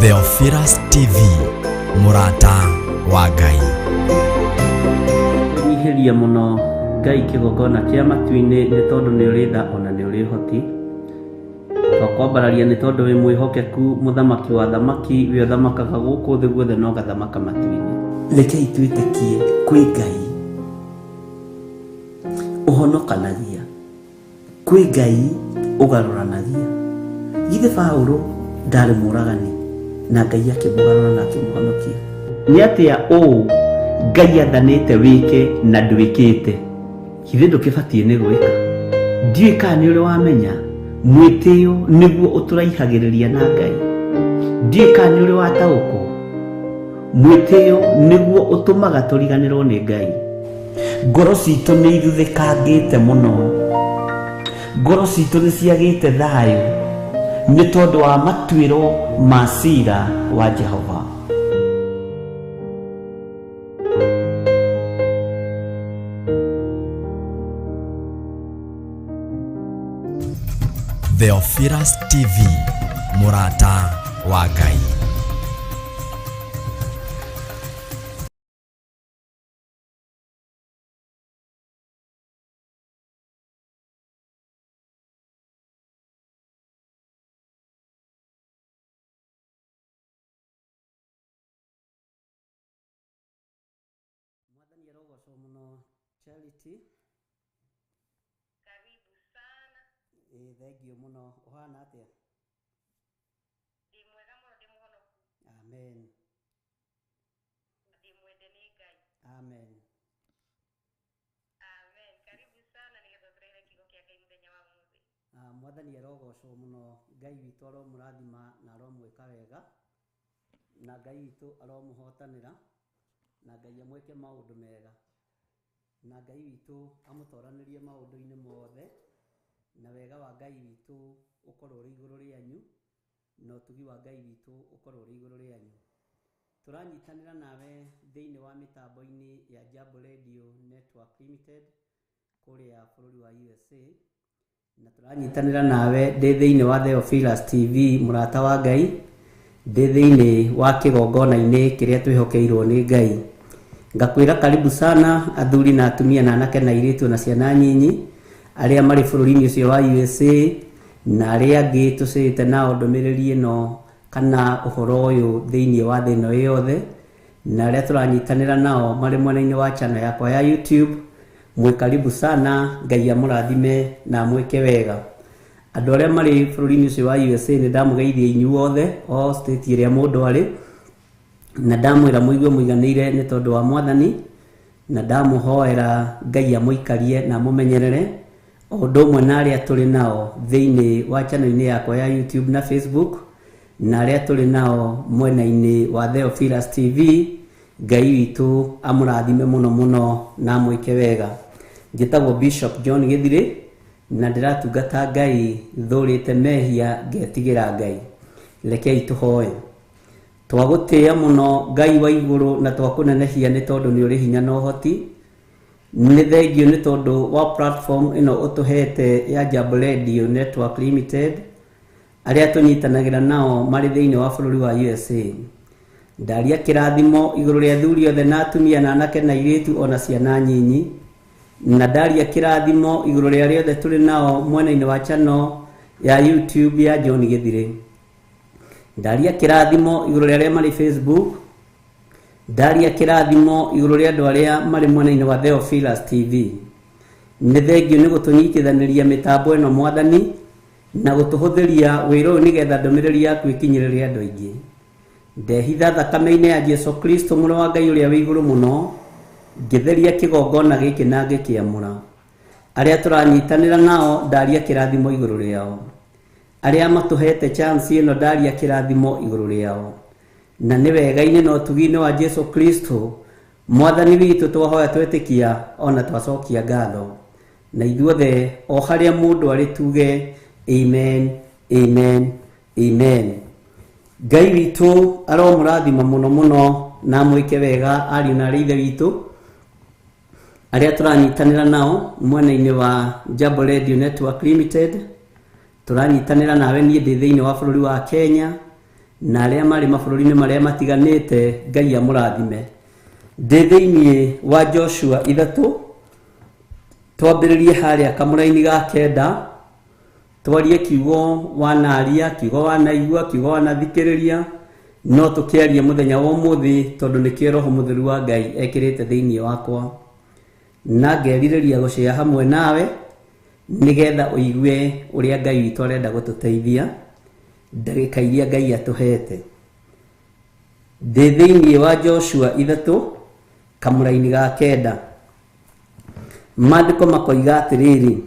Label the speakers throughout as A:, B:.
A: Theophilus TV, mũrata wa Ngai.
B: Kwĩnyihĩria mũno Ngai kĩgongona kĩa matu-inĩ nĩ tondũ nĩ ũrĩ tha ona nĩ ũrĩ ũhoti. Twakwambararia nĩ tondũ wĩ mwĩhokeku mũthamaki wa thamaki wĩ ũthamakaga gũkũ thĩ guothe na ũgathamaka matu-inĩ. Rekei twĩtĩkie kwĩ Ngai ũhonokanagia. Kwĩ Ngai ũgarũranagia. Githĩ Paũlũ ndarĩ mũũragani na Ngai akĩmũgarũra na akĩmũhonokia? Nĩ atĩa ũũ Ngai athanĩte wĩke na ndwĩkĩte? Githĩ ndũkĩbatiĩ nĩ gwĩka? Ndiũĩ kana nĩ ũrĩ wamenya mwĩtĩo nĩguo ũtũraihagĩrĩria na Ngai. Ndiũĩ kana nĩ ũrĩ wataũkwo mwĩtĩo nĩguo ũtũmaga tũriganĩrwo nĩ Ngai. Ngoro citũ nĩ ithuthĩkangĩte mũno, ngoro citũ nĩ ciagĩte thayũ nĩ tondũ wa matuĩro ma cira wa Jehova.
A: Theophilus TV, mũrata wa Ngai.
B: Mwathani arogocwo mũno Charity.
C: Karibu sana.
B: Ĩĩ thengiũ mũno. Ũhana atĩa?
C: Ndĩ mwega mũno, ndĩ mũhonoku.
B: Amen.
C: Na ndĩ mwende nĩ Ngai.
B: Amen.
C: Amen. Karibu sana nĩgetha ũtũrehere kiugo kĩa Ngai mũthenya wa ũmũthĩ.
B: Ah, Mwathani arogocwo mũno. Ngai witũ aromũrathima na aromwĩka wega. Na Ngai witũ aromũhotanĩra. Na Ngai amwĩke maũndũ mega. Na Ngai witũ amũtoranĩrie maũndũ-inĩ mothe. Na wega wa Ngai witũ ũkorwo ũrĩ igũrũ rĩanyu. Na ũtugi wa Ngai witũ ũkorwo ũrĩ igũrũ rĩanyu. Tũranyitanĩra nawe thĩinĩ wa mĩtambo-inĩ ya Jambo Radio Network Limited kũrĩa bũrũri wa USA. Na tũranyitanĩra nawe ndĩ thĩinĩ wa Theophilus TV mũrata wa Ngai, ndĩ thĩinĩ wa kĩgongona-inĩ kĩrĩa twĩhokeirwo nĩ Ngai. Ngakwĩra karibu sana athuri na atumia na anake na airĩtu na ciana nyinyi arĩa marĩ bũrũri-inĩ ũcio wa USA na arĩa angĩ tũcĩĩte nao ndũmĩrĩri ĩno kana ũhoro ũyũ thĩinĩ wa thĩ ĩno yothe na arĩa tũranyitanĩra nao marĩ mwena-inĩ wa channel yakwa ya YouTube. Mwĩ karibu sana, Ngai amũrathime na amwĩke wega. Andũ arĩa marĩ bũrũri-inĩ ũcio wa USA nĩ ndamũgeithia inyuothe o state ĩrĩa mũndũ arĩ, na ndamwĩra mũigue mũiganĩire nĩ tondũ wa Mwathani, na ndamũhoera Ngai amũikarie na amũmenyerere, o ũndũ ũmwe na arĩa tũrĩ nao thĩinĩ wa channel-inĩ yakwa ya YouTube na Facebook, na arĩa tũrĩ nao mwena-inĩ wa Theophilus TV. Ngai witũ amũrathime mũno mũno na amwĩke wega. Njĩtagwo Bishop John Gĩthirĩ na ndĩratungata Ngai thũrĩte mehia ngetigĩra Ngai. Rekei tũhoe. Twagũtĩĩa mũno Ngai wa igũrũ na twakũnenehia nĩ tondũ nĩ ũrĩ hinya na ũhoti. Nĩ thengiũ nĩ tondũ wa platform ĩno ũtũhete ya Jambo Radio Network Limited. Arĩa tũnyitanagĩra nao marĩ thĩinĩ wa bũrũri wa USA. Ndaria kĩrathimo igũrũ rĩa athuri othe na atumia na anake na airĩtu o na ciana nyinyi. Na ndaria kĩrathimo igũrũ rĩa arĩa othe tũrĩ nao mwena-inĩ wa channel ya YouTube ya John Gĩthirĩ. Ndaria kĩrathimo igũrũ rĩa arĩa marĩ Facebook. Ndaria kĩrathimo igũrũ rĩa andũ arĩa marĩ mwena-inĩ wa Theophilus TV. Nĩ thengiũ nĩ gũtũnyitithanĩria mĩtambo ĩno Mwathani. Na gũtũhũthĩria wĩra ũyũ nĩgetha ndũmĩrĩri yaku ĩkinyĩrĩre andũ aingĩ. Ndehitha thakame-inĩ ya Jesu Kristo mũrũ wa Ngai ũrĩa wĩ igũrũ mũno, ngĩtheria kĩgongona gĩkĩ na ngĩkĩamũra. Arĩa tũranyitanĩra nao ndaria kĩrathimo igũrũ rĩao. Arĩa matũhete chance ĩno ndaria kĩrathimo igũrũ rĩao. Na nĩ wega-inĩ na ũtugi-inĩ wa Jesu Kristo Mwathani witũ twahoya twetĩkia ona twacokia ngatho. Na ithuothe o harĩa mũndũ arĩ tuge amen, amen, amen. Ngai witũ aromũrathima mũno mũno na amwĩke wega ariũ na arĩ ithe witũ arĩa tũranyitanĩra nao mwena-inĩ wa Jambo Radio Network Limited. Tũranyitanĩra nawe niĩ ndĩ thĩinĩ wa bũrũri wa Kenya. Na arĩa marĩ mabũrũri-inĩ marĩa matiganĩte Ngai amũrathime. Ndĩ thĩinĩ wa Joshua 3, twambĩrĩrie harĩa kamũraini ga 9, twarie kiugo wanaria, kiugo wanaigua, kiugo wanathikĩrĩria, no tũkĩarie mũthenya wa ũmũthĩ tondũ nĩkĩo Roho Mũtheru wa Ngai ekĩrĩte thĩinĩ wakwa. Na ngerirĩria gũcea hamwe nawe nĩgetha ũigue ũrĩa Ngai witũ arenda gũtũteithia ndagĩka iria Ngai atũhete. Ndĩ thĩinĩ wa Joshua 3 kamũraini ga 9, maandĩko makoiga atĩrĩrĩ,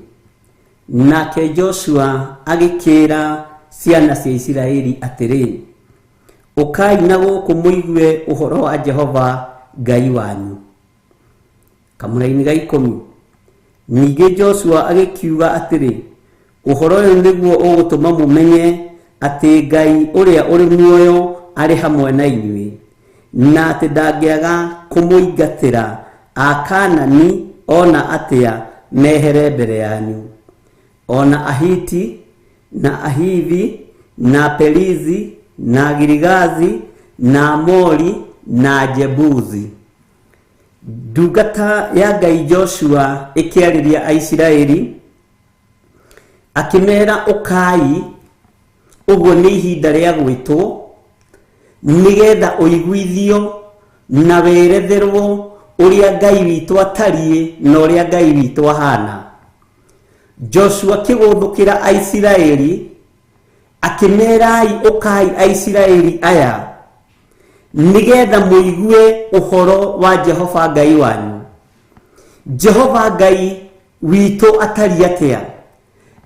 B: nake Joshua agĩkĩra ciana cia Isiraeli atĩrĩ, ũkai na gũkũ mũigue ũhoro wa Jehova Ngai wanyu. Kamũraini ga 10, ningĩ Joshua agĩkiuga atĩrĩ, ũhoro ũyũ nĩguo ũgũtũma mũmenye atĩ Ngai ũrĩa ũrĩ muoyo arĩ hamwe na inyuĩ, na atĩ ndangĩaga kũmũingatĩra Akaanani ona atĩa mehere mbere yanyu, ona Ahiti na Ahivi na Perizi na Girigazi na Amori na Jebuzi. Ndungata ya Ngai Joshua ĩkĩarĩria Aisiraeli akĩmera, ũkai, ũguo nĩ ihinda rĩa gwĩtwo nĩgetha ũiguithio na weretherwo ũrĩa Ngai witũ atariĩ na ũrĩa Ngai witũ ahana. Joshua akĩgũthũkĩra Aisiraeli akĩmerai, ũkai Aisiraeli aya nĩgetha mũigue ũhoro wa Jehova Ngai wanyu. Jehova Ngai witũ atariĩ atĩa?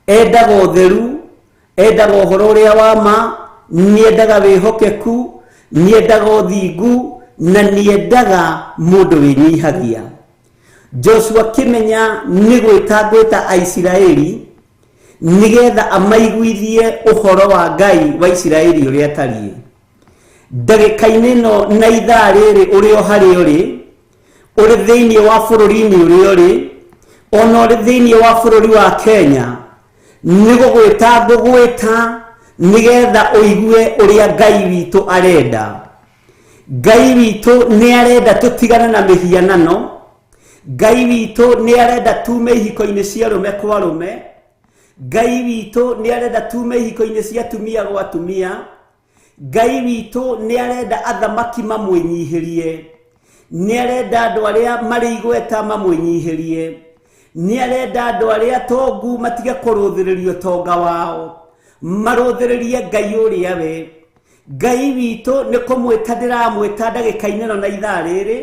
B: Endaga ũtheru, endaga ũhoro ũrĩa wa ma, nĩendaga wĩhokeku, nĩendaga ũthingu, na nĩendaga mũndũ wĩnyihagia. Joshua akĩmenya nĩ gwĩta gwĩta Aisiraeli nĩgetha amaiguithie ũhoro wa Ngai wa Isiraeli ũrĩa atariĩ. Ndagĩka-inĩ ĩno na ithaa rĩrĩ ũrĩ o harĩa ũrĩ, ũrĩ thĩinĩ wa bũrũri-inĩ ũrĩa ũrĩ, ona ũrĩ thĩinĩ wa bũrũri wa Kenya, nĩ gũgwĩta ngũgwĩta nĩgetha ũigue ũrĩa Ngai witũ arenda. Ngai witũ nĩ arenda tũtigane na mĩhianano. Ngai witũ nĩ arenda tume ihiko-inĩ cia arũme kwa arũme. Ngai witũ nĩ arenda tume ihiko-inĩ cia atumia gwa atumia. Ngai witũ nĩ arenda athamaki mamwĩnyihĩrie. Nĩ arenda andũ arĩa marĩ igweta mamwĩnyihĩrie. Nĩ arenda andũ arĩa tongu matige kũrũthĩrĩrio tonga wao, marũthĩrĩrie Ngai ũrĩa we. Ngai witũ nĩ kũmwĩta ndĩramwĩta ndagĩka-inĩ ĩno na ithaa rĩrĩ,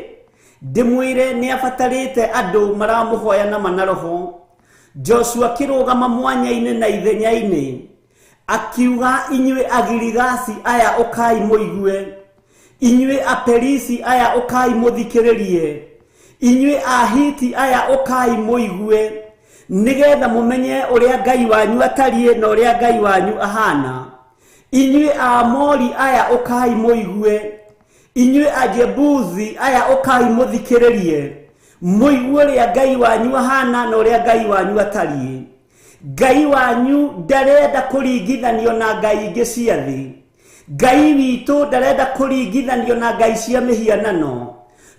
B: ndĩmwĩre nĩ abatarĩte andũ maramũhoya na mana roho. Joshua akĩrũgama mwanya-inĩ na ithenya-inĩ akiuga, inyuĩ Agirigasi aya ũkai mũigue, inyuĩ Aperisi aya ũkai mũthikĩrĩrie, inyuĩ Ahiti aya ũkai mũigue, nĩgetha mũmenye ũrĩa Ngai wanyu atariĩ na ũrĩa Ngai wanyu ahana. Inyuĩ Aamori aya ũkai mũigue, inyuĩ Ajebuzi aya ũkai mũthikĩrĩrie, mũigue ũrĩa Ngai wanyu ahana na ũrĩa Ngai wanyu atariĩ. Ngai wanyu ndarenda kũringithanio na ngai ingĩ cia thĩ. Ngai witũ ndarenda kũringithanio na ngai cia mĩhianano,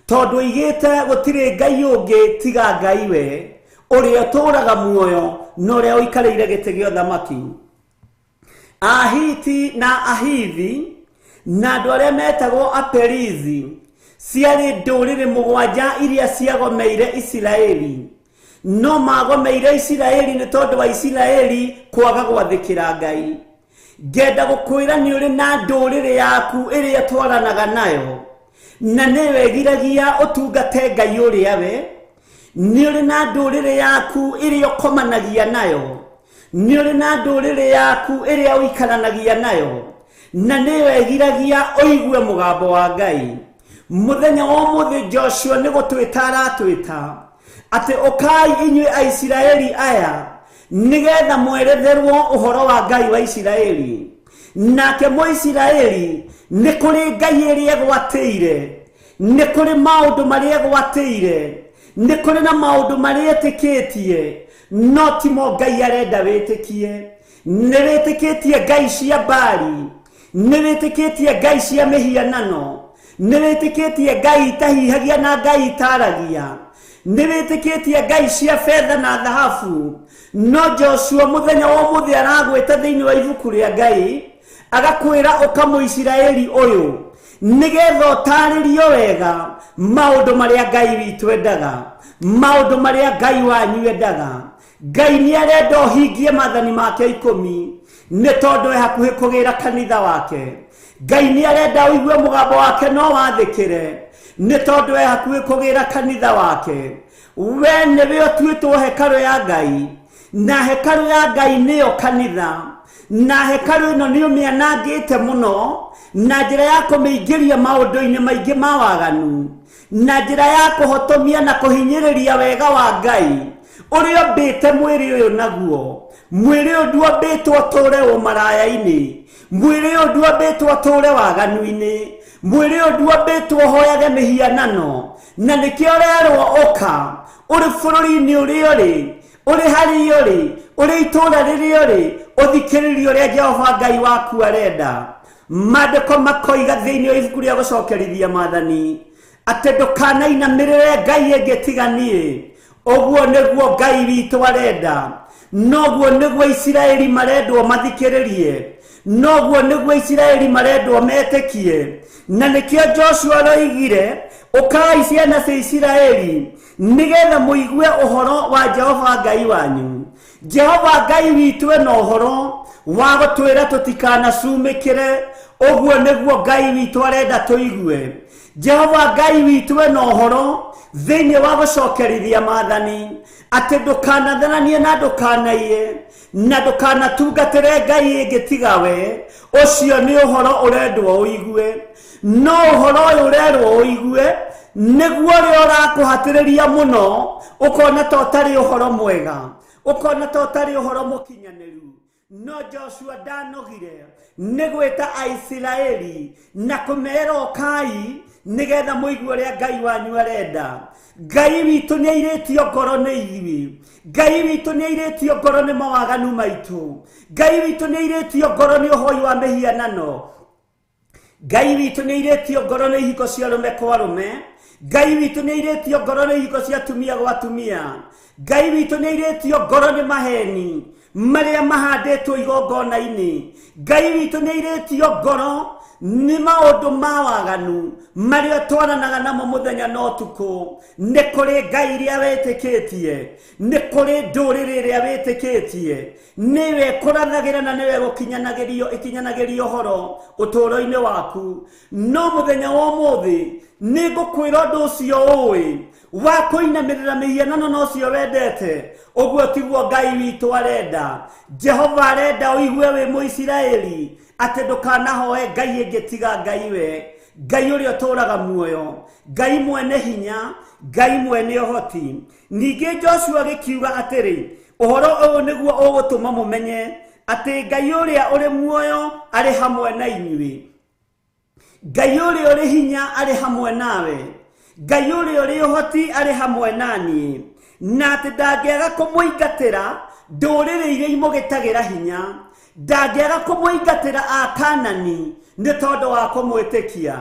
B: tondũ oigĩte gũtirĩ Ngai ũngĩ tiga Ngai we, ũrĩa ũtũũraga muoyo na ũrĩa ũikarĩire gĩtĩ gĩa ũthamaki. Ahiti na Ahivi na andũ arĩa metagwo Aperizi ciarĩ ndũrĩrĩ 7 iria ciagomeire Isiraeli. No magomeire Isiraeli nĩ tondũ wa Isiraeli kwaga gwathĩkĩra Ngai. Ngenda gũkwĩra nĩ ũrĩ na ndũrĩrĩ yaku ĩrĩa twaranaga nayo, na nĩyo ĩgiragia ũtungate Ngai ũrĩa we. Nĩ ũrĩ na ndũrĩrĩ yaku ĩrĩa ũkomanagia nayo, nĩ ũrĩ na ndũrĩrĩ yaku ĩrĩa ũikaranagia nayo, na nĩyo ĩgiragia ũigue mũgambo wa Ngai. Mũthenya wa ũmũthĩ Joshua nĩ gũtwĩta aratwĩta atĩ ũkai inyuĩ Aisiraeli aya nĩgetha mweretherwo ũhoro wa Ngai wa Isiraeli. Nake Mũisiraeli nĩ kũrĩ Ngai ĩrĩa egwatĩire, nĩ kũrĩ maũndũ marĩa egwatĩire, nĩ kũrĩ na maũndũ marĩa etĩkĩtie, no timo Ngai arenda wĩtĩkie. Nĩ wĩtĩkĩtie ngai cia Baali, Nĩ wĩtĩkĩtie ngai cia mĩhianano, nĩ wĩtĩkĩtie ngai itahihagia na ngai itaragia, nĩ wĩtĩkĩtie ngai cia betha na thahabu. No Joshua mũthenya wa ũmũthĩ aragwĩta thĩinĩ wa ibuku rĩa Ngai, agakwĩra ũka Mũisiraeli ũyũ, nĩgetha ũtarĩrio wega maũndũ marĩa Ngai witũ endaga, maũndũ marĩa Ngai wanyu endaga. Ngai nĩ arenda ũhingie maathani make 10, nĩ tondũ e hakuhĩ kũgĩra kanitha wake. Ngai nĩ arenda ũigue mũgambo wake no wathĩkĩre, nĩ tondũ e hakuhĩ kũgĩra kanitha wake. We nĩwe ũtuĩtwo hekarũ ya Ngai, na hekarũ ya Ngai nĩyo kanitha, na hekarũ ĩno nĩ ũmĩanangĩte mũno na njĩra ya kũmĩingĩria maũndũ-inĩ maingĩ ma waganu, na njĩra ya kũhotomia na kũhinyĩrĩria wega wa Ngai ũrĩa ũmbĩte mwĩrĩ ũyũ naguo. Mwĩrĩ ũyũ ndwombĩtwo ũtũũre ũmaraya-inĩ, mwĩrĩ ũyũ ndwombĩtwo ũtũũre waganu-inĩ, mwĩrĩ ũyũ ndwombĩtwo ũhoyage mĩhianano. Na nĩkĩo ũrerwo ũka ũrĩ bũrũri-inĩ ũrĩa ũrĩ, ũrĩ harĩa ũrĩ, ũrĩ itũũra rĩrĩa ũrĩ, ũthikĩrĩrie ũrĩa Jehova Ngai waku arenda. Maandĩko makoiga thĩinĩ wa ibuku rĩa gũcokerithia maathani atĩ ndũkanainamĩrĩre ngai ĩngĩ tiga niĩ. Ũguo nĩguo Ngai witũ arenda, noguo nĩguo Isiraeli marendwo mathikĩrĩrie, noguo nĩguo Isiraeli marendwo metĩkie. Na nĩkĩo Joshua aroigire, ũkai ciana cia Isiraeli nĩgetha mũigue ũhoro wa Jehova Ngai wanyu. Jehova Ngai witũ ena ũhoro wa gũtwĩra tũtikanacumĩkĩre. Ũguo nĩguo Ngai witũ arenda tũigue. Jehova Ngai witũ ena ũhoro thĩinĩ wa gũcokerithia maathani atĩ ndũkanathananie na ndũkanaiye na ndũkanatungatĩre ngai ĩngĩ tiga we. Ũcio nĩ ũhoro ũrendwo ũigue. No ũhoro ũyũ ũrerwo ũigue nĩguo ũrĩa ũrakũhatĩrĩria mũno, ũkona ta ũtarĩ ũhoro mwega, ũkona ta ũtarĩ ũhoro mũkinyanĩru. No Joshua ndanogire nĩ gwĩta Aisiraeli na kũmera ũkai nĩgetha mũigue ũrĩa Ngai wanyu arenda. Ngai witũ nĩ airĩtio ngoro nĩ ithuĩ, Ngai witũ nĩ airĩtio ngoro nĩ mawaganu maitũ, Ngai witũ nĩ airĩtio ngoro nĩ ũhoi wa mĩhianano, Ngai witũ nĩ airĩtio ngoro nĩ ihiko cia arũme kwa arũme, Ngai witũ nĩ airĩtio ngoro nĩ ihiko cia atumia gwa atumia, Ngai witũ nĩ airĩtio ngoro nĩ maheni marĩa mahandĩtwo igongona-inĩ, Ngai witũ nĩ airĩtio ngoro nĩ maũndũ ma waganu marĩa twaranaga namo mũthenya na ũtukũ. Nĩ kũrĩ ngai iria wĩtĩkĩtie, nĩ kũrĩ ndũrĩrĩ ĩrĩa wĩtĩkĩtie, nĩwe kũrathagĩra na nĩwe gũkinyanagĩrio ĩkinyanagĩrio ũhoro ũtũũro-inĩ waku. No mũthenya wa ũmũthĩ nĩ ngũkwĩra ũndũ ũcio ũĩ wa kũinamĩrĩra mĩhianano na ũcio wendete, ũguo tiguo Ngai witũ arenda. Jehova arenda ũigue wĩ Mũisiraeli atĩ ndũkanahoe ngai ĩngĩ tiga Ngai we, Ngai ũrĩa ũtũũraga muoyo, Ngai mwene hinya, Ngai mwene ũhoti. Ningĩ Joshua agĩkiuga atĩrĩ, ũhoro ũyũ nĩguo ũgũtũma mũmenye atĩ Ngai ũrĩa ũrĩ muoyo arĩ hamwe na inyuĩ, Ngai ũrĩa ũrĩ hinya arĩ hamwe nawe, Ngai ũrĩa ũrĩ ũhoti arĩ hamwe na niĩ, na atĩ ndangĩaga kũmũingatĩra ndũrĩrĩ iria imũgĩtagĩra hinya, ndangĩaga kũmũingatĩra Akanani nĩ tondũ wa kũmwĩtĩkia.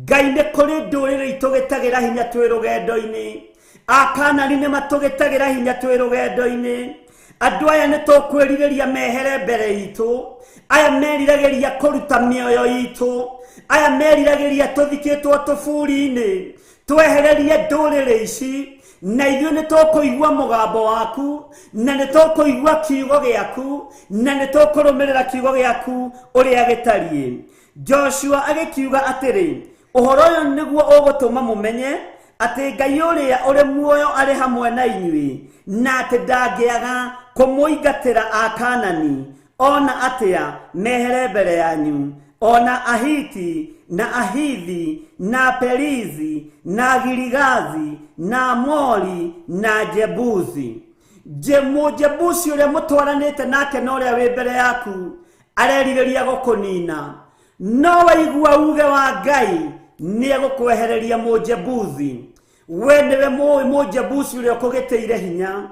B: Ngai nĩ kũrĩ ndũrĩrĩ itũgĩtagĩra hinya twĩ rũgendo-inĩ, Akanani nĩ matũgĩtagĩra hinya twĩ rũgendo-inĩ. Andũ aya nĩ tũkwĩrirĩria mehere mbere itũ, aya meriragĩria kũruta mĩoyo itũ, aya meriragĩria tũthikĩtwo tũburi-inĩ. Twehererie ndũrĩrĩ ici, na ithuĩ nĩ tũkũigua mũgambo waku, na nĩ tũkũigua kiugo gĩaku, na nĩ tũkũrũmĩrĩra kiugo gĩaku ũrĩa gĩtariĩ. Joshua agĩkiuga atĩrĩ, ũhoro ũyũ nĩguo ũgũtũma mũmenye atĩ Ngai ũrĩa ũrĩ muoyo arĩ hamwe na inyuĩ, na atĩ ndangĩaga kũmũingatĩra Akanani ona atĩa mehere mbere yanyu, ona Ahiti na Ahithi na Perizi na Girigazi na Amori na Jebusi. Mũjebusi ũrĩa mũtwaranĩte nake na ũrĩa wĩ mbere yaku arerirĩria gũkũnina, no waigua uge wa Ngai nĩ egũkwehereria Mũjebusi. We nĩwe mũĩ Mũjebusi ũrĩa ũkũgĩtĩire hinya.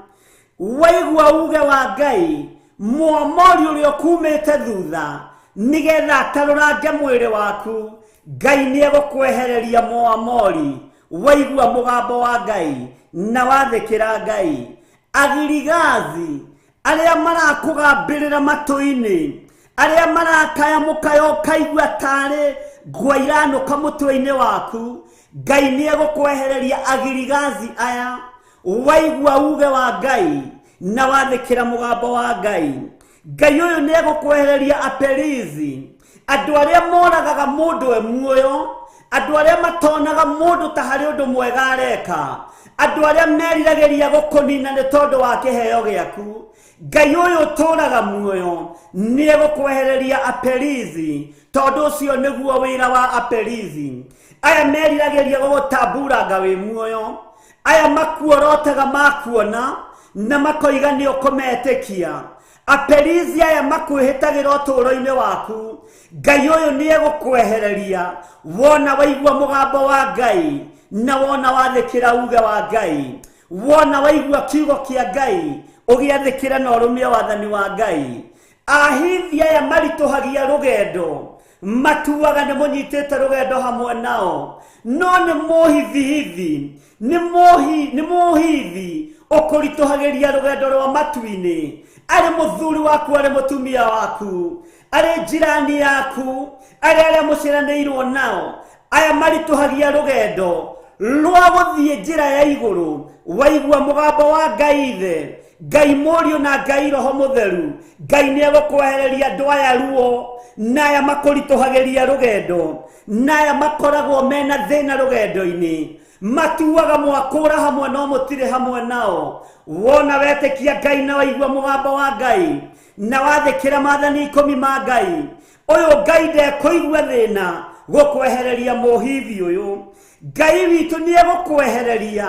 B: Waigua uge wa Ngai, Mũamori ũrĩa ũkumĩte thutha Nĩgetha atarũrange mwĩrĩ waku. Ngai nĩ egũkwehereria Moamori. Waigua mũgambo wa Ngai na wathĩkĩra Ngai. Agirigazi arĩa marakũgambĩrĩra matũ-inĩ, arĩa marakaya mũkayo ũkaigua tarĩ ngwa iranũka mũtwe-inĩ waku, Ngai nĩ egũkwehereria agirigazi aya. Waigua uge wa Ngai na wathĩkĩra mũgambo wa Ngai, Ngai ũyũ nĩ egũkwehereria Aperizi, andũ arĩa moragaga mũndũ e muoyo, andũ arĩa matonaga mũndũ ta harĩ ũndũ mwega areka, andũ arĩa meriragĩria gũkũnina nĩ tondũ wa kĩheo gĩaku. Ngai ũyũ ũtũũraga muoyo nĩ egũkwehereria Aperizi, tondũ ũcio nĩguo wĩra wa Aperizi. Aya meriragĩria gũgũtamburanga wĩ muoyo, aya makuorotaga makuona na makoiga nĩ ũkũmetĩkia. Aperizi aya makwĩhĩtagĩra ũtũũro-inĩ waku, Ngai ũyũ nĩ egũkwehereria. Wona waigua mũgambo wa Ngai na wona wathĩkĩra uge wa Ngai, wona waigua kiugo kĩa Ngai ũgĩathĩkĩra na ũrũmie wathani wa Ngai. Ahithi aya maritũhagia rũgendo, matuaga nĩ mũnyitĩte rũgendo hamwe nao, no nĩ mũhithihithi, nĩ mũhithi ũkũritũhagĩria rũgendo rwa matu-inĩ. Arĩ mũthuri waku, arĩ mũtumia waku, arĩ njirani yaku, arĩ arĩa mũciaranĩirwo nao, aya maritũhagia rũgendo rwa gũthiĩ njĩra ya igũrũ. Waigua mũgambo wa Ngai Ithe, Ngai Mũriũ na Ngai Roho Mũtheru, Ngai nĩ egũkwehereria andũ aya ruo, na aya makũritũhagĩria rũgendo, na aya makoragwo mena thĩna rũgendo-inĩ, matuaga mwakũra hamwe no mũtirĩ hamwe nao. Wona wetĩkia Ngai na waigua mũgambo wa Ngai na wathĩkĩra maathani 10 ma Ngai, ũyũ Ngai ndekũigua thĩna gũkwehereria mũhithi ũyũ. Ngai witũ nĩ egũkwehereria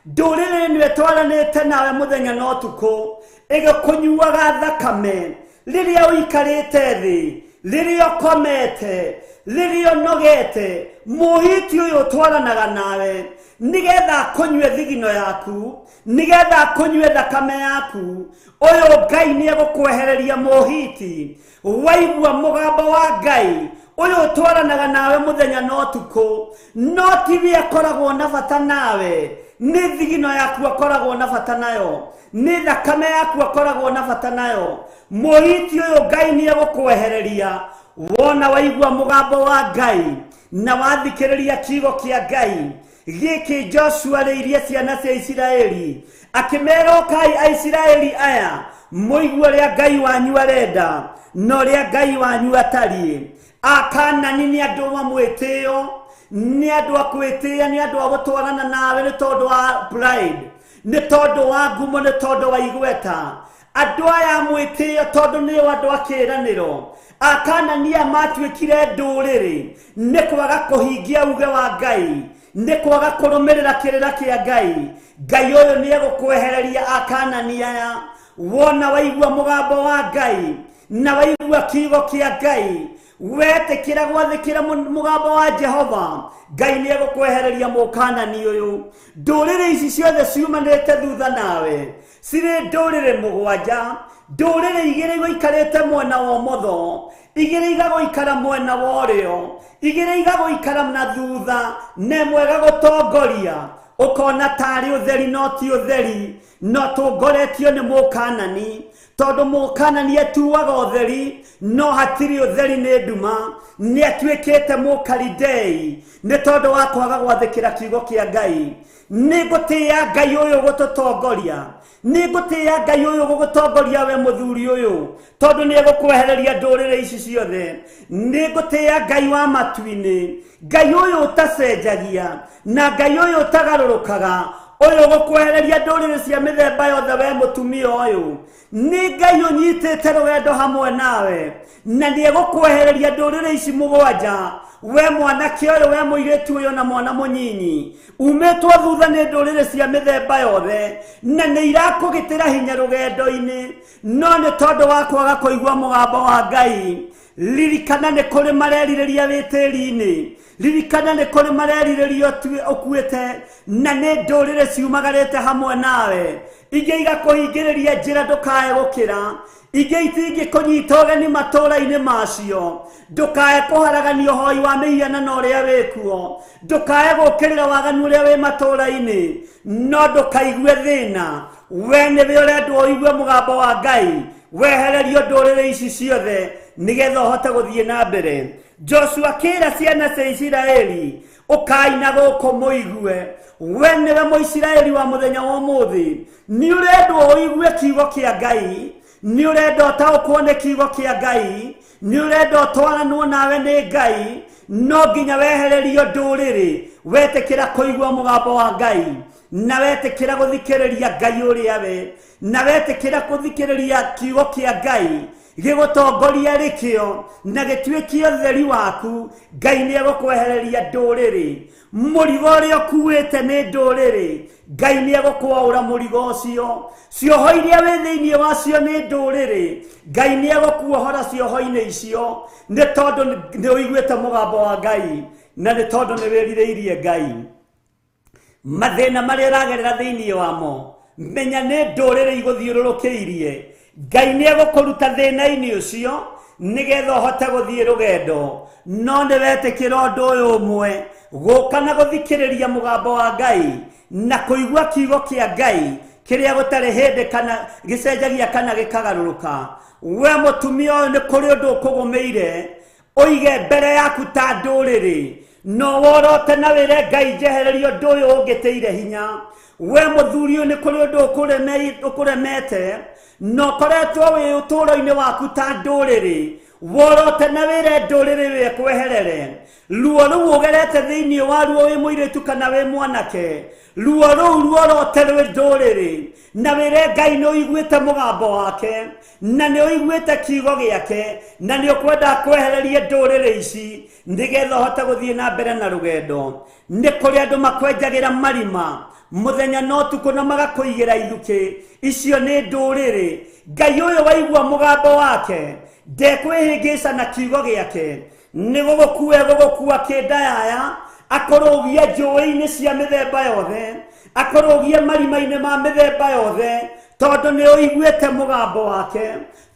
B: ndũrĩrĩ ĩno ĩtwaranĩte nawe mũthenya na ũtukũ, ĩgĩkũnyuaga thakame rĩrĩa ũikarĩte thĩ, rĩrĩa ũkomete, rĩrĩa ũnogete. Mũhiti ũyũ ũtwaranaga nawe nĩgetha akũnyue thigino yaku, nĩgetha akũnyue thakame yaku. Ũyũ Ngai nĩ egũkwehereria mũhiti. Waigua mũgambo wa Ngai ũyũ ũtwaranaga nawe mũthenya na ũtukũ, no tiwe akoragwo na bata nawe, nĩ thigino yaku akoragwo na bata nayo, nĩ thakame yaku akoragwo na bata nayo. Mũhiti ũyũ Ngai nĩ egũkwehereria. Wona waigua mũgambo wa Ngai na wathikĩrĩria kiugo kĩa Ngai gĩkĩ Joshua arĩirie ciana cia Isiraeli, akĩmera, ũkai Aisiraeli aya, mũigue ũrĩa Ngai wanyu arenda na ũrĩa Ngai wanyu atariĩ. Akanani nĩ andũ a mwĩtĩo, nĩ andũ a kwĩtĩĩa, nĩ andũ a gũtwarana nawe nĩ tondũ wa pride, nĩ tondũ wa ngumo, nĩ tondũ wa igweta. Andũ aya mwĩtĩo tondũ nĩo andũ a kĩĩranĩro. Akanani aya matuĩkire ndũrĩrĩ nĩ kwaga kũhingia uge wa Ngai, nĩ kwaga kũrũmĩrĩra kĩrĩra kĩa Ngai. Ngai ũyũ nĩ egũkwehereria akanani aya. Wona waigua mũgambo wa Ngai na waigua kiugo kĩa Ngai, wetĩkĩra gwathĩkĩra mũgambo wa Jehova, Ngai nĩ egũkwehereria mũkanani ũyũ. Ndũrĩrĩ ici ciothe ciumanĩte thutha nawe cirĩ ndũrĩrĩ 7, ndũrĩrĩ 2 igũikarĩte mwena wa ũmotho, 2 igagũikara mwena wa ũrĩo, 2 igagũikara na thutha, na ĩmwe ĩgagũtongoria. Ũkona tarĩ ũtheri no ti ũtheri, no tũngoretio nĩ mũkanani, tondũ mũkanani atuaga ũtheri no hatirĩ ũtheri, nĩ nduma. Nĩ atuĩkĩte mũkalidei nĩ tondũ wa kwaga gwathĩkĩra kiugo kĩa Ngai. Nĩ ngũtĩĩa Ngai ũyũ gũtũtongoria, nĩ ngũtĩĩa Ngai ũyũ gũgũtongoria we mũthuri ũyũ, tondũ nĩ egũkwehereria ndũrĩrĩ ici ciothe. Nĩ ngũtĩĩa Ngai wa matu-inĩ, Ngai ũyũ ũtacenjagia na Ngai ũyũ ũtagarũrũkaga, ũyũ ũgũkwehereria ndũrĩrĩ cia mĩthemba yothe we mũtumia ũyũ. Nĩ Ngai ũnyitĩte rũgendo hamwe nawe na nĩ egũkwehereria ndũrĩrĩ ici 7, we mwanake ũyũ, we mũirĩtu ũyũ na mwana mũnyinyi umĩtwo thutha nĩ ndũrĩrĩ cia mĩthemba yothe, na nĩ irakũgitĩra hinya rũgendo-inĩ, no nĩ tondũ wa kwaga kũigua mũgambo wa Ngai. Ririkana nĩ kũrĩ marerirĩria wĩ tĩri-inĩ. Ririkana nĩ kũrĩ marerirĩria ũkuĩte na nĩ ndũrĩrĩ ciumagarĩte hamwe nawe. Ingĩ igakũhingĩrĩria njĩra ndũkae gũkĩra, ingĩ itingĩkũnyita ũgeni matũũra-inĩ macio. Ndũkae kũharagania ũhoi wa mĩhianano ũrĩa wĩkuo, ndũkae gũũkĩrĩra waganu ũrĩa wĩ matũũra-inĩ, no ndũkaigue thĩna. We nĩwe ũrendwo ũigue mũgambo wa Ngai, wehererio ndũrĩrĩ ici ciothe nĩgetha ũhote gũthiĩ na mbere. Joshua akĩra ciana cia Isiraeli, ũkai na gũkũ mũigue. We nĩwe Mũisiraeli wa mũthenya wa ũmũthĩ, nĩ ũrendwo ũigue kiugo kĩa Ngai, nĩ ũrenda ũtaũkwo nĩ kiugo kĩa Ngai, nĩ ũrenda ũtwaranwo nawe nĩ Ngai. No nginya wehererio ndũrĩrĩ wetĩkĩra kũigua mũgambo wa Ngai, na wetĩkĩra gũthikĩrĩria Ngai ũrĩa we, na wetĩkĩra gũthikĩrĩria kiugo kĩa Ngai gĩgũtongoria rĩkĩo na gĩtuĩkie ũtheri waku. Ngai nĩ egũkwehereria ndũrĩrĩ. Mũrigo ũrĩa ũkuĩte nĩ ndũrĩrĩ, Ngai nĩ egũkwaũra mũrigo ũcio. Cioho iria wĩ thĩinĩ wacio nĩ ndũrĩrĩ, Ngai nĩ egũkuohora cioho-inĩ icio, nĩ tondũ nĩ ũiguĩte mũgambo wa Ngai na nĩ tondũ nĩ wĩrirĩirie Ngai. Mathĩna marĩa ũragerera thĩinĩ wamo, menya nĩ ndũrĩrĩ igũthiũrũrũkĩirie. Ngai nĩ egũkũruta thĩna-inĩ ũcio nĩgetha ũhote gũthiĩ rũgendo. No nĩ wetĩkĩra ũndũ ũyũ ũmwe, gũka na gũthikĩrĩria mũgambo wa Ngai na kũigua kiugo kĩa Ngai kĩrĩa gũtarĩ hĩndĩ kana gĩcenjagia kana gĩkagarũrũka. We mũtumia ũyũ, nĩ kũrĩ ũndũ ũkũgũmĩire ũige mbere yaku ta ndũrĩrĩ, no worote na wĩre Ngai, njehereria ũndũ ũyũ ũngĩtĩire hinya. We mũthuri ũyũ, nĩ kũrĩ ũndũ ũkũremete na ũkoretwo wĩ ũtũũro-inĩ waku ta ndũrĩrĩ, worote na wĩre ndũrĩrĩ wĩkweherere. Ruo rũu ũgerete thĩinĩ wa ruo wĩ mũirĩtu kana wĩ mwanake, ruo rũu ruorote rwĩ ndũrĩrĩ, na wĩre Ngai nĩ ũiguĩte mũgambo wake na nĩ ũiguĩte kiugo gĩake na nĩ ũkwenda kwehererie ndũrĩrĩ ici nĩgetha ũhote gũthiĩ na mbere na rũgendo. Nĩ kũrĩ andũ makwenjagĩra marima mũthenya na ũtukũ na magakũigĩra ithukĩ, icio nĩ ndũrĩrĩ. Ngai ũyũ waigua mũgambo wake ndekwĩhĩngĩca na kiugo gĩake, nĩ gũgũkua gũgũkua kĩndayaya, akũrũgie njũĩ-inĩ cia mĩthemba yothe, akũrũgie marima-inĩ ma mĩthemba yothe, tondũ nĩ ũiguĩte mũgambo wake,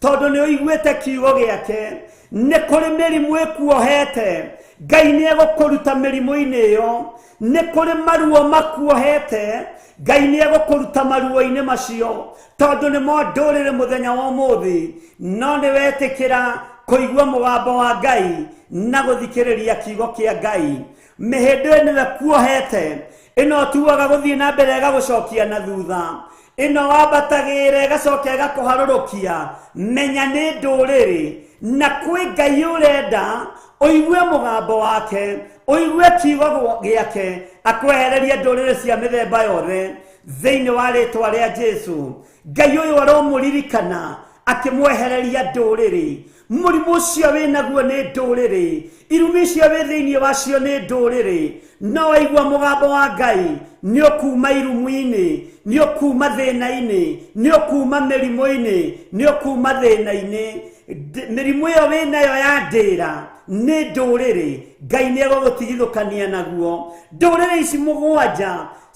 B: tondũ nĩ ũiguĩte kiugo gĩake. Nĩ kũrĩ mĩrimũ ĩkuohete, Ngai nĩ egũkũruta mĩrimũ-inĩ ĩyo. Nĩ kũrĩ maruo makuohete, Ngai nĩ egũkũruta maruo-inĩ macio, tondũ nĩmo ndũrĩrĩ mũthenya wa ũmũthĩ. No nĩ wetĩkĩra kũigua mũgambo wa Ngai na gũthikĩrĩria kiugo kĩa Ngai. Mĩhĩndĩ ĩno ĩkuohete, ĩno ũtuaga gũthiĩ na mbere ĩgagũcokia na thutha, ĩno wambatagĩra ĩgacoka ĩgakũharũrũkia, menya nĩ ndũrĩrĩ. Na kwĩ Ngai ũrenda ũigue mũgambo wake, ũigue kiugo gĩake, akwehererie ndũrĩrĩ cia mĩthemba yothe thĩinĩ wa rĩtwa rĩa Jesu. Ngai ũyũ aromũririkana akĩmwehereria ndũrĩrĩ. Mũrimũ ũcio wĩ naguo nĩ ndũrĩrĩ, irumi icio wĩ thĩinĩ wacio nĩ ndũrĩrĩ. No waigua mũgambo wa Ngai, nĩ ũkuma irumu-inĩ, nĩ ũkuma thĩna-inĩ, nĩ ũkuma mĩrimũ-inĩ, nĩ ũkuma thĩna-inĩ. Mĩrimũ ĩyo wĩ nayo ya ndĩra nĩ ndũrĩrĩ, Ngai nĩ egũgũtigithũkania naguo. Ndũrĩrĩ ici mũgwanja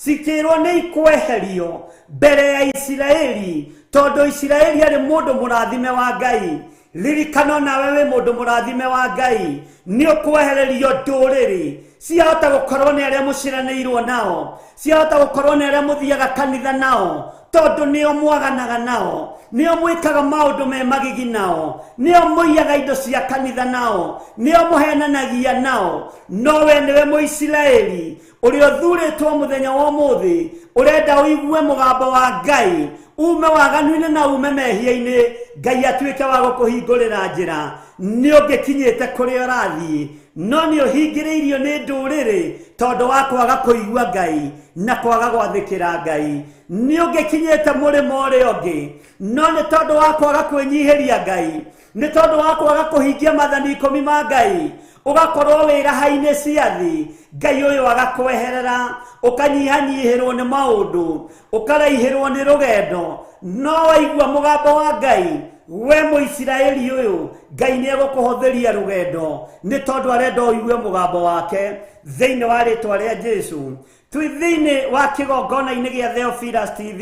B: cikĩrwo nĩ ikweherio mbere ya Isiraeli, tondũ Isiraeli arĩ mũndũ mũrathime wa Ngai. Ririkana nawe wĩ mũndũ mũrathime wa Ngai, nĩ ũkwehererio ndũrĩrĩ. Ciahota gũkorwo nĩ arĩa mũciranĩirwo nao, ciahota gũkorwo nĩ arĩa mũthiaga kanitha nao, tondũ nĩo mwaganaga nao, nĩo mwĩkaga maũndũ me magigi nao, nĩo mũiyaga indo cia kanitha nao, nĩo mũhenanagia nao. No we nĩwe Mũisiraeli ũrĩa ũthurĩtwo mũthenya wa ũmũthĩ, ũrenda ũigue mũgambo wa Ngai, ume waganu-inĩ na ume mehia-inĩ, Ngai atuĩke wa gũkũhingũrĩra njĩra. Nĩ ũngĩkinyĩte kũrĩa ũrathiĩ, no nĩ ũhingĩrĩirio nĩ ndũrĩrĩ tondũ wa kwaga kũigua Ngai na kwaga gwathĩkĩra Ngai. Nĩ ũngĩkinyĩte mũrĩmo ũrĩa ũngĩ, no nĩ tondũ wa kwaga kwĩnyihĩria Ngai, nĩ tondũ wa kwaga kũhingia maathani ikũmi ma Ngai, ũgakorwo wĩ raha-inĩ cia thĩ. Ngai ũyũ agakweherera, ũkanyihanyihĩrwo nĩ maũndũ, ũkaraihĩrwo nĩ rũgendo. No waigua mũgambo wa Ngai, We Mũisiraeli ũyũ, Ngai nĩ egũkũhũthĩria rũgendo nĩ tondũ arenda ũigue mũgambo wake thĩinĩ wa rĩtwa rĩa Jesu. Twĩ thĩinĩ wa kĩgongona-inĩ gĩa Theophilus TV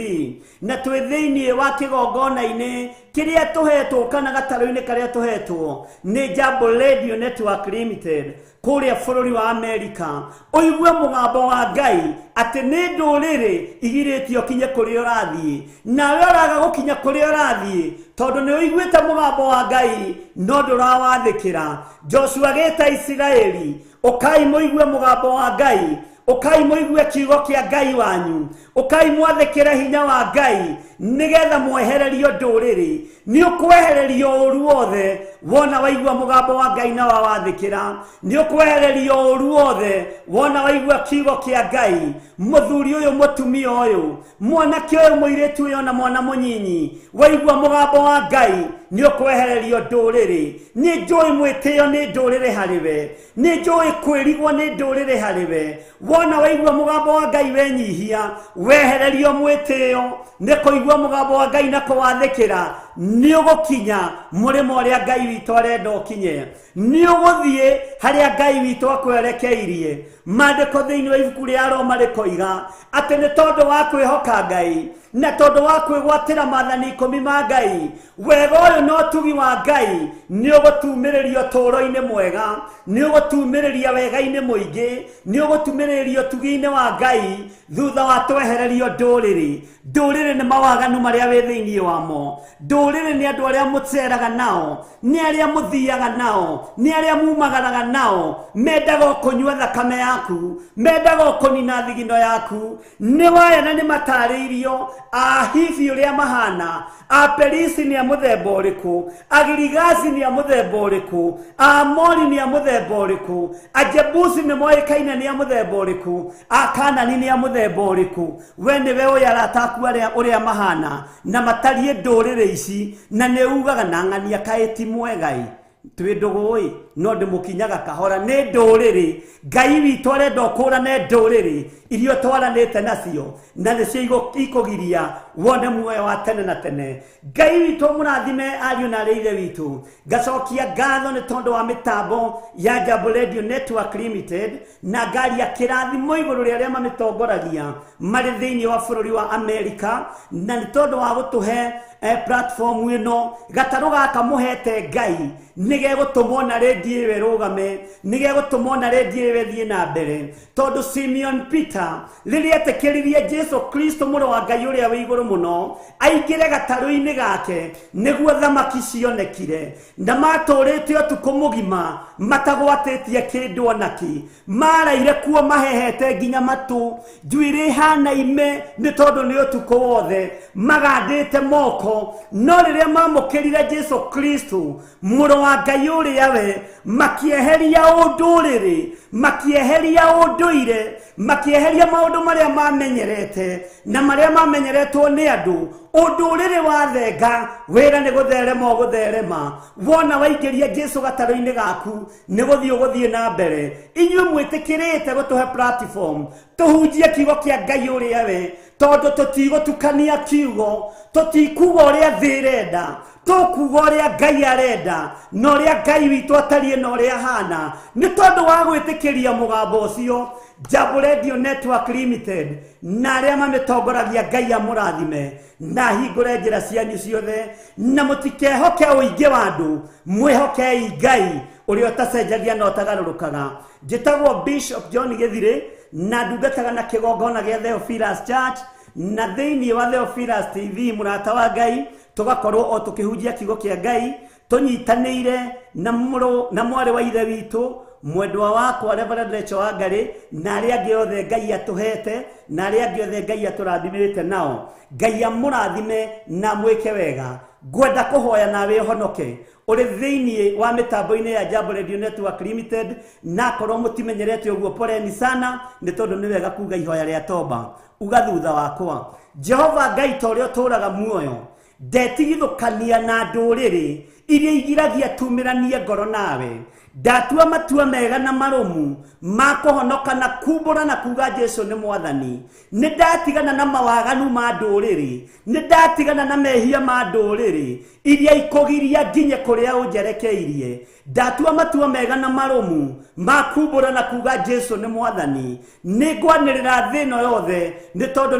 B: na twĩ thĩinĩ wa kĩgongona-inĩ kĩrĩa tũhetwo kana gatarũ-inĩ karĩa tũhetwo nĩ Jambo Radio Network Limited kũrĩa bũrũri wa Amerika. Ũigue mũgambo wa Ngai atĩ nĩ ndũrĩrĩ igirĩtio kinye kũrĩa ũrathiĩ, nawe ũraga gũkinya kũrĩa ũrathiĩ tondũ nĩ ũiguĩte mũgambo wa Ngai no ndũrawathĩkĩra. Joshua gĩta Isiraeli, ũkai mũigue mũgambo wa Ngai, ũkai mũigue kiugo kĩa Ngai wanyu, ũkai mwathĩkĩre hinya wa Ngai nĩgetha mwehererio ndũrĩrĩ. Nĩ ũkwehererio ũru wothe wona waigua mũgambo wa Ngai na wawathĩkĩra. Nĩ ũkwehererio ũru wothe wona waigua kiugo kĩa Ngai. Mũthuri ũyũ, mũtumia ũyũ, mwanake ũyũ, mũirĩtu ũyũ na mwana mũnyinyi, waigua mũgambo wa Ngai nĩ ũkwehererio ndũrĩrĩ. Nĩ njũĩ mwĩtĩo nĩ ndũrĩrĩ harĩ we, nĩ njũĩ kwĩrigwo nĩ ndũrĩrĩ harĩ we. Wona waigua mũgambo wa Ngai wenyihia, wehererio mwĩtĩo nĩ kũigua mũgambo wa Ngai na kũwathĩkĩra, nĩ ũgũkinya mũrĩmo ũrĩa Ngai witũ arenda ũkinye, nĩ ũgũthiĩ harĩa Ngai witũ akwerekeirie. Maandĩko thĩinĩ wa ibuku rĩa Roma rĩkoiga atĩ nĩ tondũ wa kwĩhoka Ngai na tondũ wa kwĩgwatĩra maathani 10 ma Ngai, wega ũyũ na ũtugi wa Ngai nĩ ũgũtumĩrĩria ũtũũro-inĩ mwega, nĩ ũgũtumĩrĩria wega-inĩ mũingĩ, nĩ ũgũtumĩrĩria ũtugi-inĩ wa Ngai thutha wa twehererio ndũrĩrĩ. Ndũrĩrĩ nĩ mawaganu marĩa wĩ thĩinĩ wamo, ndũrĩrĩ nĩ andũ arĩa mũceraga nao, nĩ arĩa mũthiaga nao, nĩ arĩa mumagaraga nao, mendaga kũnyua thakame yaku, mendaga kũnina thigino yaku. Nĩ waya na nĩ matarĩirio Ahivi ũrĩa mahana, Aperisi nĩ a mũthemba ũrĩkũ, Agirigazi nĩ a mũthemba ũrĩkũ, Aamori nĩ a mũthemba ũrĩkũ, Ajebusi nĩ moĩkaine nĩ a mũthemba ũrĩkũ, Akanani nĩ a mũthemba ũrĩkũ. We nĩwe ũyũ arata aku arĩa ũrĩa mahana na matariĩ ndũrĩrĩ ici, na nĩ ugaga na ng'ania kaĩ ti mwega ĩ, twĩ ndũgũ ĩ, no ndĩmũkinyaga kahora. Nĩ ndũrĩrĩ Ngai witũ arenda ũkũrane ndũrĩrĩ iria ũtwaranĩte nacio, na nĩcio ikũgiria wone muoyo wa tene na tene. Ngai witũ mũrathime ariũ na arĩ ithe witũ. Ngacokia ngatho nĩ tondũ wa mĩtambo ya Jambo Radio Network Limited na ngari ya kĩrathimo igũrũ rĩa arĩa mamĩtongoragia marĩ thĩinĩ wa bũrũri wa Amerika, na nĩ tondũ wa gũtũhe platform ĩno. Gatarũ gaka mũhete Ngai nĩgegũtũmwo na redio ĩyo ĩrũgame, nĩgegũtũmwo na redio ĩyo ĩthiĩ na mbere, tondũ Simeon Peter rĩrĩa etĩkĩririe Jesu Kristo mũrũ wa Ngai ũrĩa wĩ igũrũ mũno aingĩre gatarũ-inĩ gake nĩguo thamaki cionekire, na matũrĩte ũtukũ mũgima matagwatĩtie kĩndũ ona kĩ, maraire kuo mahehete nginya matũ, njuĩrĩ ĩhana ime nĩ tondũ nĩ ũtukũ wothe magandĩte moko. No rĩrĩa mamũkĩrire Jesu Kristo mũrũ wa Ngai ũrĩa we, makĩeheria ũndũrĩrĩ, makĩeheria ũndũire, makĩeheria maũndũ marĩa mamenyerete na marĩa mamenyeretwo nĩ andũ. Ũndũrĩrĩ wathenga, wĩra nĩ gũtherema ũgũtherema. Wona waingĩria Jesu gatarũ-inĩ gaku nĩ gũthiĩ ũgũthiĩ na mbere. Inyuĩ mwĩtĩkĩrĩte gũtũhe platform tũhunjie kiugo kĩa Ngai ũrĩa we, tondũ tũtigũtukania kiugo, tũtikuga ũrĩa thĩ ĩrenda, tũkuga ũrĩa Ngai arenda na ũrĩa Ngai witũ atariĩ na ũrĩa ahana. Nĩ tondũ wa gwĩtĩkĩria mũgambo ũcio, Jambo Radio Network Limited na arĩa mamĩtongoragia, Ngai amũrathime na ahingũre njĩra cianyu ciothe, na mũtikehoke ũingĩ wa andũ, mwĩhokei Ngai ũrĩa ũtacenjagia na ũtagarũrũkaga. Njĩtagwo Bishop John Gĩthirĩ na ndungataga na kĩgongona gĩa Theophilus Church na thĩinĩ wa Theophilus TV. Mũrata wa Ngai, tũgakorwo o tũkĩhunjia kiugo kĩa Ngai tũnyitanĩire na mũrũ na mwarĩ wa ithe witũ mwendwa wakwa Reverend Rachel Wangari na arĩa angĩ othe Ngai atũhete na arĩa angĩ othe Ngai atũrathimĩte nao. Ngai amũrathime na mwĩke wega. Ngwenda kũhoya nawe ũhonoke ũrĩ thĩinĩ wa mĩtambo-inĩ ya Jambo Radio Network Limited, na korwo mũtimenyerete ũguo poleni sana, nĩ tondũ nĩ wega kuga ihoya rĩa toba. Uga thutha wakwa, Jehova Ngai ta ũrĩa ũtũũraga muoyo, ndetigithũkania na ndũrĩrĩ Iria igiragia tumĩranie ngoro nawe. Ndatua matua mega na marũmu ma kũhonoka na kumbũra na kuga Jesu nĩ mwathani. Nĩ ndatigana na mawaganu ma ndũrĩrĩ, nĩ ndatigana na mehia ma ndũrĩrĩ iria ikũgiria nginye kũrĩa ũnjerekeirie. Ndatua matua mega na marũmu ma kumbũra na kuga Jesu nĩ mwathani. Nĩ ngwanĩrĩra thĩ ĩno yothe nĩ tondũ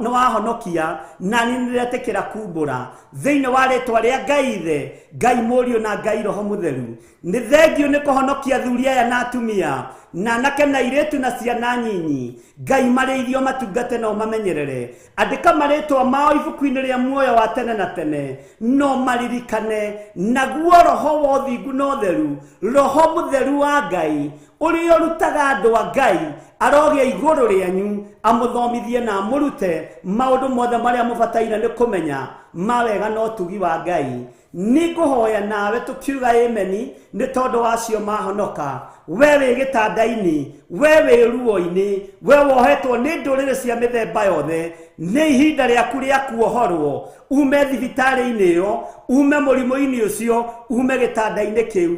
B: nĩ wahonokia na nĩ ndĩretĩkĩra kumbũra thĩinĩ wa rĩtwa rĩa Ngai Ithe, Ngai Mũriũ na Ngai Roho Mũtheru. Nĩ thengio nĩ kũhonokia athuri aya na atumia na anake na airĩtu na ciana nyinyi. Ngai marĩithio matungate na ũmamenyerere. Andĩka marĩtwa mao ibuku-inĩ rĩa muoyo wa tene na tene, no maririkane. Naguo roho wa ũthingu na ũtheru, roho mũtheru wa Ngai ũrĩa ũrutaga andũ a Ngai, arogĩa igũrũ rĩanyu, amũthomithie na amũrute maũndũ mothe marĩa mũbataire nĩ kũmenya ma wega na ũtugi wa Ngai. Nĩngũhoya nawe tũkiuga ameni nĩ tondũ wacio mahonoka. We wĩ gĩtanda-inĩ, we wĩ ruo-inĩ, we wohetwo nĩ ndũrĩrĩ cia mĩthemba yothe, nĩ ihinda rĩaku rĩa kuohorwo ume thibitarĩ-inĩ ĩyo, ume mũrimũ-inĩ ũcio, ume gĩtanda-inĩ kĩu.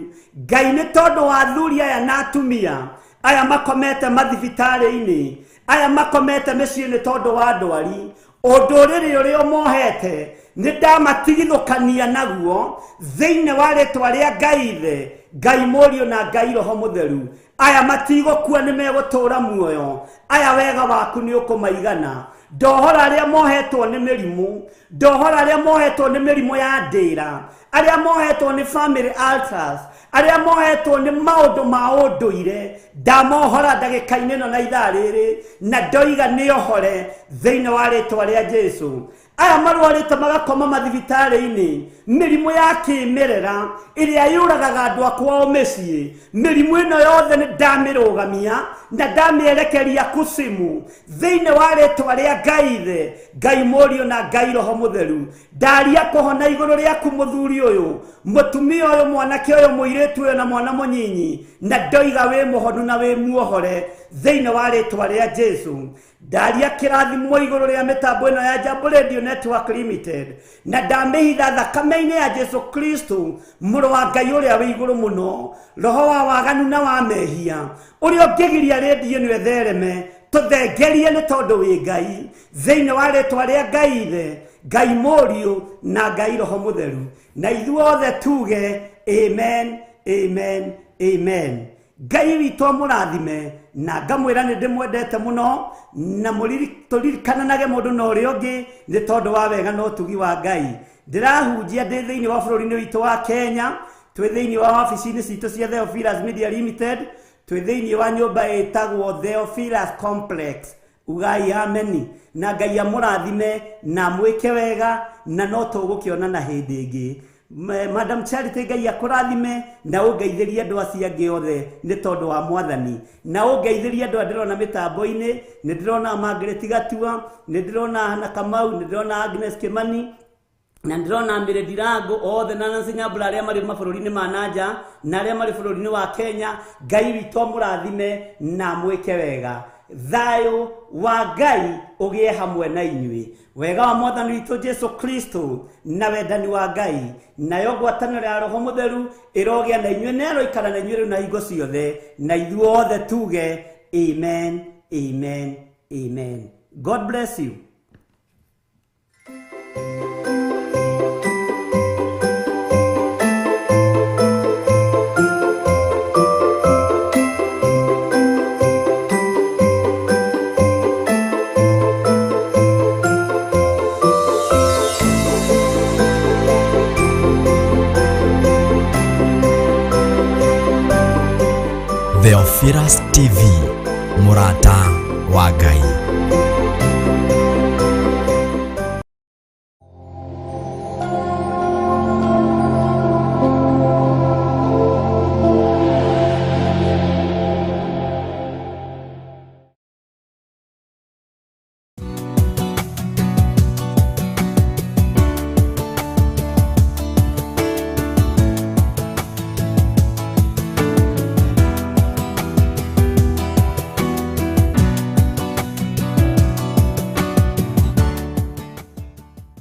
B: Ngai nĩ tondũ wa athuri aya na atumia aya makomete mathibitarĩ-inĩ, aya makomete mĩciĩ nĩ tondũ wa ndwari, ũndũrĩrĩ ũrĩa ũmohete nĩ ndamatigithũkania naguo thĩinĩ wa rĩtwa rĩa Ngai Ithe, Ngai Mũriũ na Ngai Roho Mũtheru. Aya matigũkua, nĩ megũtũũra muoyo. Aya wega waku nĩ ũkũmaigana. Ndohora arĩa mohetwo nĩ mĩrimũ, ndohora arĩa mohetwo nĩ mĩrimũ ya ndĩra, arĩa mohetwo nĩ family altars, arĩa mohetwo nĩ maũndũ ma ũndũire, ndamohora ndagĩka-inĩ ĩno na ithaa rĩrĩ, na ndoiga nĩohore thĩinĩ wa rĩtwa rĩa Jesu. Aya marwarĩte magakoma mathibitarĩ-inĩ, mĩrimũ ya kĩmerera ĩrĩa yũragaga andũ a kwao mĩciĩ, mĩrimũ ĩno yothe nĩ ndamĩrũgamia na ndamĩerekeria kusimu thĩinĩ wa rĩtwa rĩa Ngai Ithe, Ngai Mũriũ na Ngai Roho Mũtheru. Ndaria kũhona igũrũ rĩaku mũthuri ũyũ, mũtumia ũyũ, mwanake ũyũ, mũirĩtu ũyũ na mwana mũnyinyi, na ndoiga wĩ mũhonu na wĩ muohore thĩinĩ wa rĩtwa rĩa Jesu. Ndaria kĩrathimo igũrũ rĩa mĩtambo ĩno ya Jambo Radio Network Limited, na ndamĩhitha thakame-inĩ ya Jesu Kristo mũrũ wa Ngai ũrĩa wĩ igũrũ mũno. Roho wa waganu na wa mehia ũrĩa ũngĩgiria rĩndiũ ĩno ĩthereme, tũthengerie nĩ tondũ wĩ Ngai thĩinĩ wa rĩtwa rĩa Ngai Ithe, Ngai Mũriũ na Ngai Roho Mũtheru. Na ithuothe tuge amen, amen, amen. Ngai witũ amũrathime, na ngamwĩra nĩ ndĩmwendete mũno, na tũririkananage mũndũ na ũrĩa ũngĩ nĩ tondũ wa wega na ũtugi wa Ngai. Ndĩrahunjia ndĩ thĩinĩ wa bũrũri-inĩ witũ wa Kenya, twĩ thĩinĩ wa wabici-inĩ citũ cia Theophilus Media Limited, twĩ thĩinĩ wa nyũmba ĩtagwo Theophilus Complex. Ugai ameni, na Ngai amũrathime na amwĩke wega, na no tũgũkĩonana hĩndĩ ĩngĩ. Madam Charity, Ngai akũrathime na ũngeithĩrie andũ acio angĩ othe nĩ tondũ wa mwathani, na ũngeithĩrie andũ arĩa ndĩrona mĩtambo-inĩ. Nĩ ndĩrona Margaret Gatua, nĩ ndĩrona Hannah Kamau, nĩ ndĩrona Agnes Kimani, na ndĩrona Mary Ndirango othe na Nancy Nyambura, arĩa marĩ mabũrũri-inĩ ma nanja na arĩa marĩ bũrũri-inĩ wa Kenya. Ngai witũ amũrathime na amwĩke wega. Thayũ wa Ngai ũgĩe hamwe na inyuĩ. Wega wa mwathani witũ Jesu Kristo na wendani wa Ngai nayo ngwatanĩro ya Roho Mũtheru ĩrogĩa na inyuĩ, na ĩroikara na inyuĩ rĩu na hingo ciothe. Na ithuothe tuge amen, amen, amen. God bless you.
A: Theophilus TV, mũrata wa Ngai.